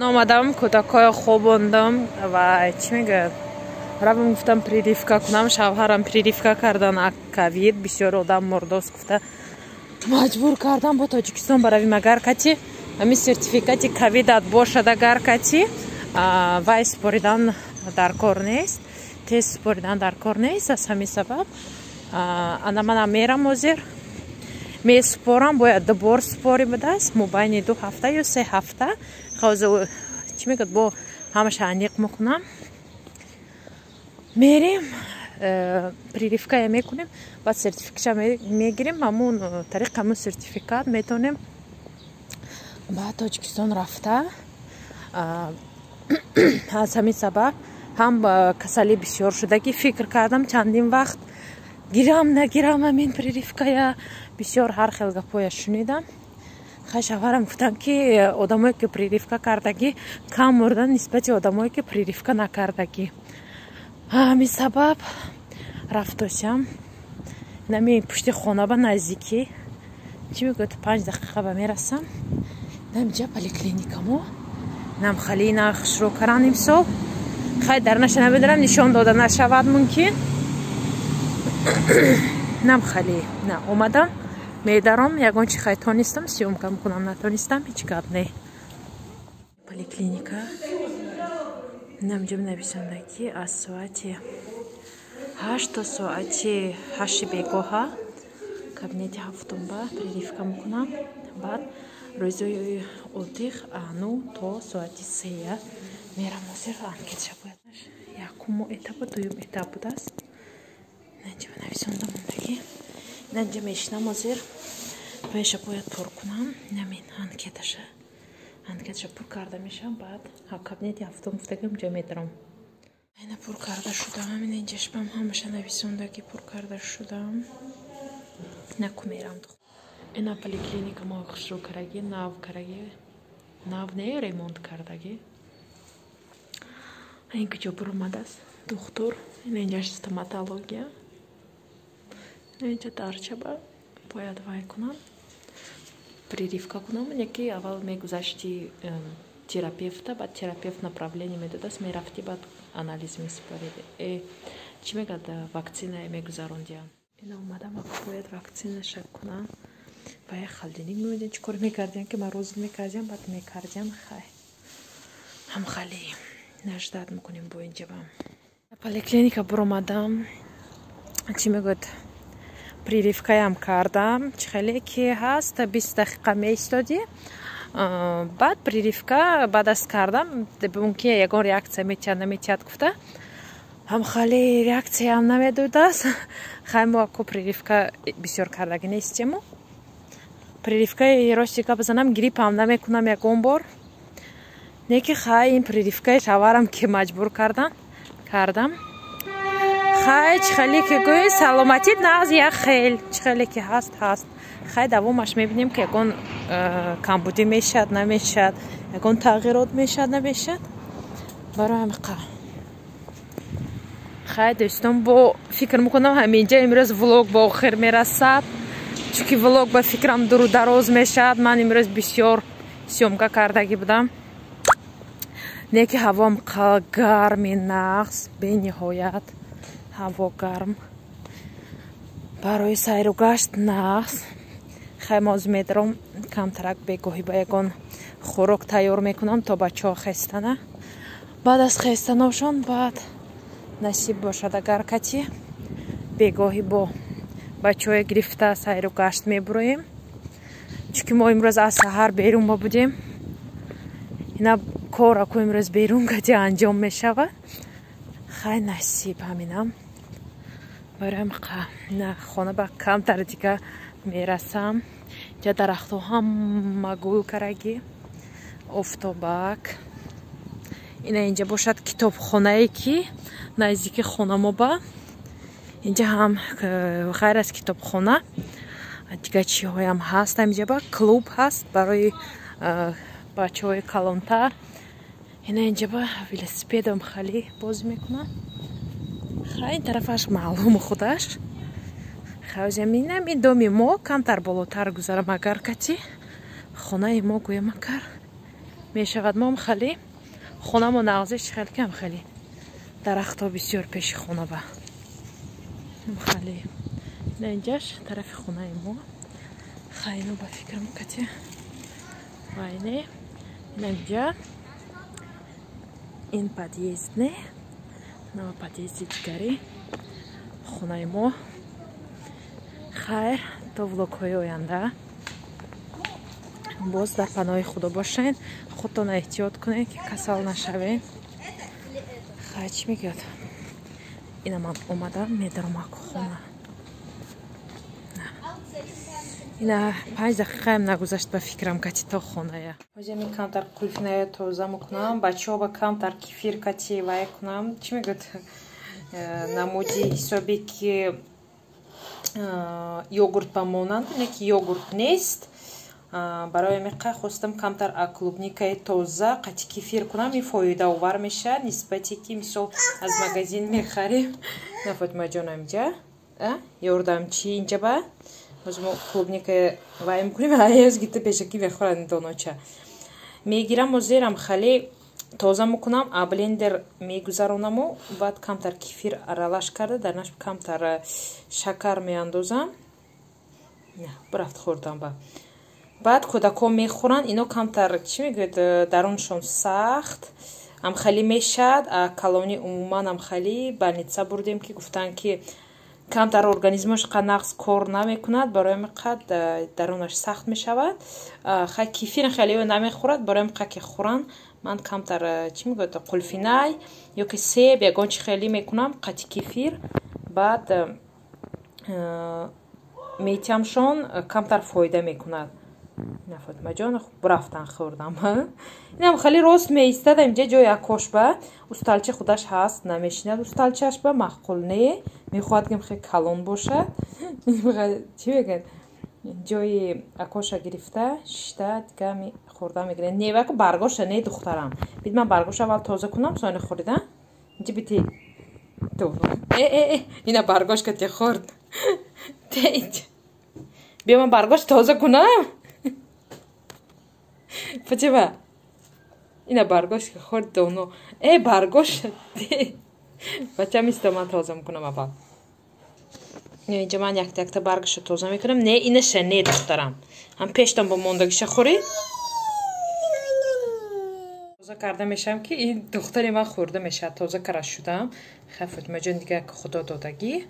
Омадам, кӯдакҳоя хобондам ва, чӣ мегӯяд, равам, гуфтам, прививка кунам. Шавҳарам прививка кардан, ковид бисёр одам мурдост гуфта, маҷбур кардам бо Тоҷикистон баравим. Агар кати ҳамин сертификати ковидат бошад, агар кати вай супоридан дар кор нест, тест супоридан дар кор нест. Аз ҳамин сабаб ана манам мерам, ҳозир месупорам. Бояд ду бор супорӣ будааст, мобайни 2 ҳафта ё 3 ҳафта. Ҳозир, чӣ мегӯяд, бо ҳамаша аниқ мекунам. Мерем, прививкая мекунем, баъд сертификатша мегирем. Ҳамун тариқ, ҳамун сертификат метавонем ба Тоҷикистон рафта. Аз ҳамин сабаб ҳам касалӣ бисёр шудагӣ, фикр кардам чандин вақт, гирам, нагирам ҳамин прививкая. Бисёр ҳар хел гапҳоя шунидам. Хай, шавҳарам гуфтам, ки одамое ки прививка кардагӣ, кам мурдан нисбати одамое ки прививка накардагӣ. Ҳамин сабаб рафтосям. Нами пушти хона ба наздикӣ, чӣ мегӯяд, 5 дақиқа ба мерасам. Намиҷа поликлиникамо нам халина хушрӯ каран имсол. Хай, дар наша намедонам, нишон дода нашавад мумкин. Нам хали на омадам, медаром. Ягон чи хай тонистам съёмка мекунам, натонистам, ҳеҷ гап не. Поликлиника намҷа нависонда, ки аз соати 8 то соати 8 бегоҳа кабинети ҳафтумба прививка мекунам. Баъд рӯзои отдых ану то соати 3 мерам. Ҳозир анкеташа бояд, якумо этапа, дуюм этап будааст. Наҷа нависонда мондагӣ, наҷа мешинам. Ҳозир вайша бояд пур кунам, намин анкеташа. Анкеташа пур карда мешавам, баъд кабинети ҳафтум гуфтагӣ, ҷо медарам. Айна пур карда шудам. Инҷашбам ҳамаша нависондагӣ, пур карда шудам. Наку мерам. Ина поликлиника мо хушрӯ карагӣ, нав карагӣ, нав не, ремонт кардагӣ. Ин куҷо буромадааст духтур. Ина инҷаш стоматология. Инҷа дарчаба бояд вай кунам, прививка кунам. Яки аввал мегузашти терапевта, баъд терапевт направление медодааст, мерафтӣ, баъд анализ месупориди, чӣ мегӯяд, вакцина мегузарондиям. Ина омадам, бояд вакцинаша кунам. Ва як холодильник меомедем, чӣ кор мекардиям, ки морозил мекардиям, баъд мекардиям. Хай, ҳам хали наждать мекунем. Бо инҷаба поликлиника буромадам, чӣ мегӯяд, прививкаям кардам. Чӣ хеле ки ҳаст, 20 дақиқа меистодӣ, баъд прививка баъд аз кардам, мумкин ягон реаксия метиҳад, наметиҳад гуфта. Ҳам хали реаксияам намедодааст. Хай, мо аку прививка бисёр кардагӣ нестему. Прививкаи, рости гап занам, гриппам намекунам ягон бор. Не ки хай, ин прививкаи шаварам ки маҷбур кардан, кардам. Хай, чӣ хеле ки гӯи, саломатӣ нағз, як хел чӣ хеле ки ҳаст, ҳаст. Хай, давомаш мебинем, ки ягон камбудӣ мешавад, намешавад, ягон тағйирот мешавад, намешавад. Барои ҳамиқа, хай, дӯстон, бо фикр мекунам, ҳаминҷа имрӯз влог ба охир мерасад, чунки влог ба фикрам дуру дароз мешавад. Ман имрӯз бисёр съёмка кардагӣ будам. Не ки ҳавом гарми нағз, бениҳоят ҳаво гарм, барои сайру гашт нағз. Хай, моз медаром, камтарак бегоҳӣ ба ягон хӯрок тайёр мекунам, то бачаҳо хестана. Баъд аз хестаношон, баъд насиб бошад, агар кати бегоҳӣ бо бачаҳое гирифта сайру гашт мебуроем, чунки мо имрӯз аз саҳар берун ма будем. Ина кораку имрӯз берун кати анҷом мешавад. Хай, насиб, ҳаминам. Барои на хона ба камтар дига мерасам. Ҷа дарахтҳо ҳама гул карагӣ, офтобак. Ина инҷа бошад китобхонае, ки наздики хонамо ба. Инҷа ҳам ғайр аз китобхона дигар чиҳоям ҳаст. Ҳаминҷа ба клуб ҳаст барои бачаҳои калонтар. Ина инҷа ба велосипедам хали бозӣ мекунам. Хай, ин тарафаш маълуму худаш. Хай, ин доми мо, камтар болотар гузарам, агар кати хонаи мо гӯям, агар Мешавад мом хали хонамо нағзиш хел кам хали дарахтҳо бисёр пеши хона ба хали. Ина инҷаш тарафи хонаи мо. Хайно ба фикрам кати вайне. Ина инҷа ин подъезд не, нава подъезди дигари хонаи мо. Хайр, то влогҳои оянда боз дар паноҳи худо бошед. Худтон эҳтиёт кунед ки касал нашавед. Хай, чӣ мегӯяд? Ина ман омадам, медаромак хона. Ина 5 дақиқаам нагузашт ба фикрам кати то хоная. Ҳозир камтар қулфиная тоза мекунам, бачаҳо ба камтар кефир кати вай кунам. Чӣ мегӯяд? Намуди ҳисоби ки йогурт ба монанд, не ки йогурт нест. Барои меқа хостам камтар клубникаи тоза қати кефир кунам, ин фоидаовар мешавад нисбати ки мисол аз магазин мехарем. На Фотимаҷон инҷа ёрдамчи инҷа ба боз мо клубника вай мекунем, ҳаёз гита пешакӣ мехӯрад доноча. Мегирам озерам хали тоза мекунам, а блендер мегузаронаму, баъд камтар кефир аралаш карда, дар наш камтар шакар меандозам. Бурафт хӯрдам ба. Баъд кӯдакҳо мехӯранд, ино камтар чӣ мегӯяд, даруншон сахт амхали мешавад. А калони умуман амхали больница бурдем ки гуфтанд ки камтар организмаш нағз кор намекунад, барои қад дарунаш сахт мешавад. Хай кефир хеле намехӯрад, барои қа ки хӯранд ман камтар чӣ мегӯяд, қулфинай ё ки себ ягон чи хеле мекунам қати кефир, баъд метиҳамшон, камтар фоида мекунад. На Фотимаҷон бурафтан хӯрдам. Инам хеле рост меистад инҷа ҷои акош ба усталчи худаш ҳаст, намешинад усталчаш ба маъқул не, мехоҳад ки хеле калон бошад. Чӣ мегӯяд? Ҷои акоша гирифта шишта дига хӯрда мегирад. Не ваку баргоша не духтарам. Бид ман баргоша аввал тоза кунам, сони хӯрида. Инҷа бити. Э э э, ина баргошка те хӯрд. Те инҷа. Биё ман баргош тоза кунам. Фатима, ина баргош ки хӯрд доно. Э баргош бачам исто ман тоза мекунам аввал. Инҷа ман якта якта баргаша тоза мекунам. Не, инаша не духтарам. Ҳам пештон бо мондагиша хӯрӣ. Тоза карда мешавам ки ин духтари ман хӯрда мешавад. Тоза кара шудам. Хай Фотимаҷон дига худо додагӣ.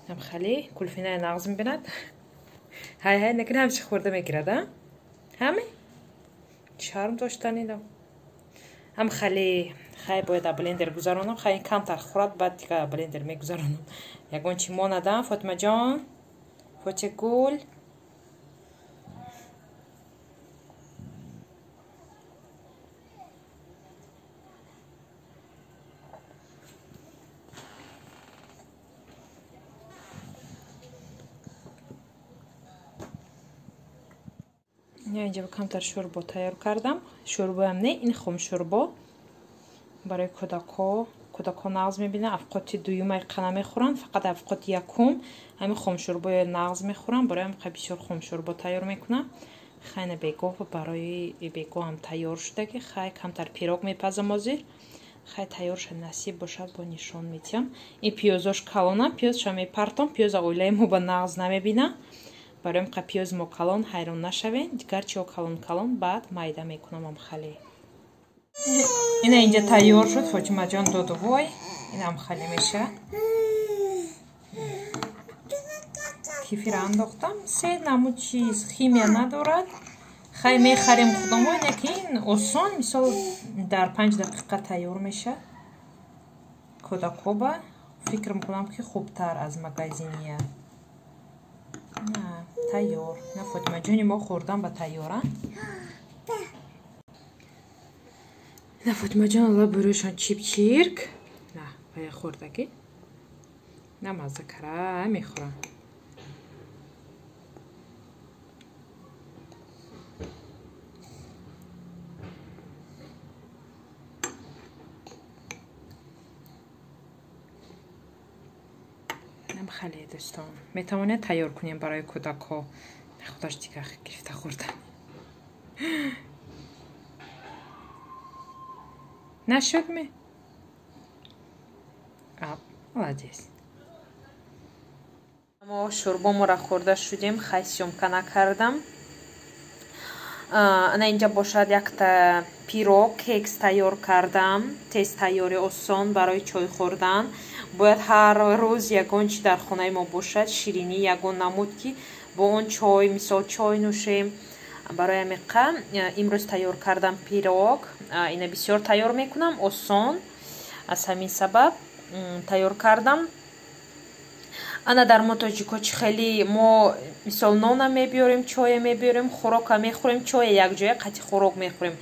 Ам хали кулфинаи нағз мебинад. Ҳай ҳай накунӣ ҳамчи хӯрда мегирад, а? Ҳаме? Шарм доштан идам. Ҳам хали хай бояд блендер гузаронам. Хай камтар хӯрад, баъд дига блендер мегузаронам. Ягон чи монадам, Фотимаҷон, Фотигул. Инҷа камтар шӯрбо тайёр кардам. Шӯрбоям не, ин хомшӯрбо барои кӯдакҳо. Кӯдакҳо нағз мебинанд, авқоти дуюмай қа намехӯранд, фақат авқоти якум ҳамин хомшӯрбои нағз мехӯранд. Барои ҳам бисёр хомшӯрбо тайёр мекунам. Хайна бегоҳ барои бегоҳам тайёр шуда ки хай камтар пирог мепазам ҳозир. Хай тайёр шад, насиб бошад, бо нишон метиҳам. Ин пиёзош калонам, пиёзша мепартом, пиёза оилаи мо ба нағз намебинам. Барои қа пиёз мо калон ҳайрон нашавем, дигар чиҳо калон калон баъд майда мекунам хали. Ина инҷа тайёр шуд, Фотимаҷон доду вой, инам хали мешавад. Кефир андохтам, се намуд чиз химия надорад. Хай мехарем худамо, ина ки ин осон, мисол дар 5 дақиқа тайёр мешавад. Кӯдакҳо ба фикр мекунам ки хубтар аз магазиния. Тайёр. На Фотимаҷони мо хӯрдан ба тайёра. На Фотимаҷон алла бурӯшон чип-чирк. На, вая хӯрдагӣ. На мазза кара мехӯрам. Хеле дӯстон, метавонед тайёр кунем барои кӯдакҳо. Худаш дигар гирифта хӯрда. Нашуд ми? Молодец. Мо шӯрбоморо хӯрда шудем, хай съёмка накардам. Ана инҷа бошад якта пирог, кекс тайёр кардам. Тез тайёри, осон барои чой хӯрдан. Бояд ҳар рӯз ягон чи дар хонаи мо бошад, ширинӣ ягон намуд, ки бо он чой, мисол, чой нӯшем. Барои ҳамиқа имрӯз тайёр кардам пирог. Ина бисёр тайёр мекунам, осон. Аз ҳамин сабаб тайёр кардам. Ана дар мо тоҷико чӣ хеле мо, мисол, нона мебиёрем, чоя мебиёрем, хӯрока мехӯрем, чоя якҷоя қати хӯрок мехӯрем.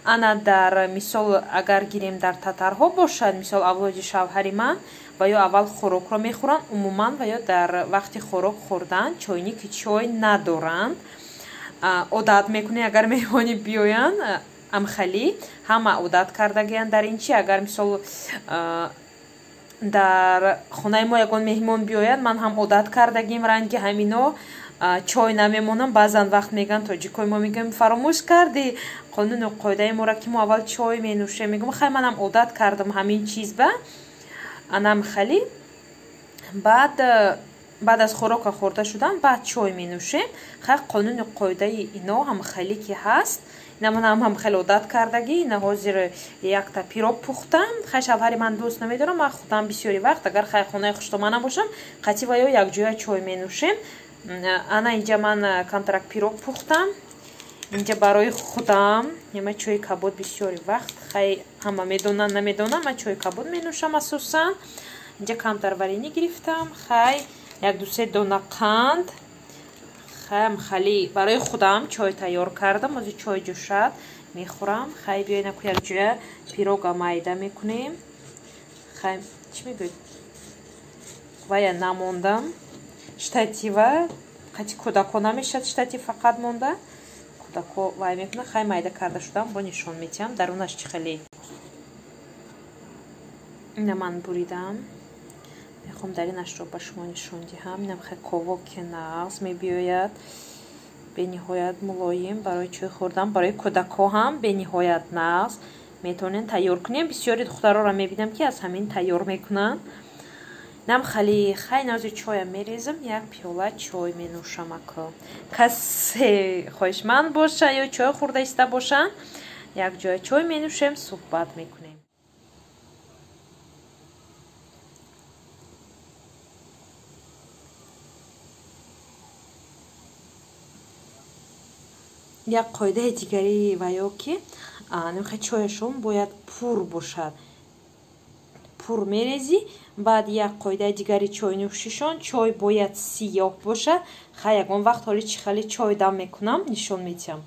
Ана дар мисол, агар гирем, дар татарҳо бошад, мисол, авлоди шавҳари ман ва ё аввал хӯрокро мехӯранд умуман, ва ё дар вақти хӯрок хӯрдан чойники чой надоранд. Одат мекунем, агар меҳмонӣ биёянд, амхалӣ ҳама одат кардагиянд дар ин чи. Агар, мисол, дар хонаи мо ягон меҳмон биёяд, ман ҳам одат кардагим ранги ҳамино, чой намемонам. Баъзан вақт мегӯянд тоҷикои мо, мегӯям, фаромӯш кардӣ қонуну қоидаи моро, ки мо аввал чой менӯшем. Мегӯям, хай, манам одат кардам ҳамин чиз ба. Анам хали баъд аз хӯрока хӯрда шудан баъд чой менӯшем. Хай, қонуну қоидаи ино ҳам хеле ки ҳаст. Ина манам ҳам хеле одат кардагӣ. Ина ҳозир якта пирог пухтам. Хай, шавҳари ман дӯст намедорам, ман худам бисёри вақт, агар хай хонаи хуштомана бошам, қатъи ва ё якҷоя чой менӯшем. Ана инҷа ман камтарак пирог пухтам. Инҷа барои худам ма чои кабуд бисёри вақт, хай, ҳама медонанд, намедонам, ман чои кабуд менӯшам асосан. Инҷа камтар варенье гирифтам, хай, як ду-се дона қанд. Хайам хали барои худам чой тайёр кардам. Ҳозир чой ҷӯшад, мехӯрам. Хай, биёед, аку якҷоя пирога майда мекунем. Хай, чӣ мегӯед, вая намондам штатива, қати кӯдако намешад, штатив фақат монда, кӯдако вай мекунад. Хай, майда карда шудам, бо нишон метиҳам дарунаш чӣ хеле. Ина ман буридам, мехоҳам даринашро ба шумо нишон диҳам. Инам хеле ковоки нағз мебиёяд, бениҳоят мулоим барои чой хӯрдан, барои кӯдакҳо ҳам бениҳоят нағз. Метавонем тайёр кунем. Бисёри духтароро мебинам, ки аз ҳамин тайёр мекунанд. Нам хали хай нази чоям мерезам, як пиёла чой менӯшам. Ако касе хоҳишманд боша ё чой хӯрда иста бошанд, якҷоя чой менӯшем, суҳбат мекунем. Як қоидаи дигари ваё ки чояшон бояд пур бошад, пур мерезӣ. Баъд як қоидаи дигари чойнӯшишон: чой бояд сиёҳ бошад. Хай, ягон вақт ҳоли чӣ хеле чой дам мекунам, нишон метиҳам.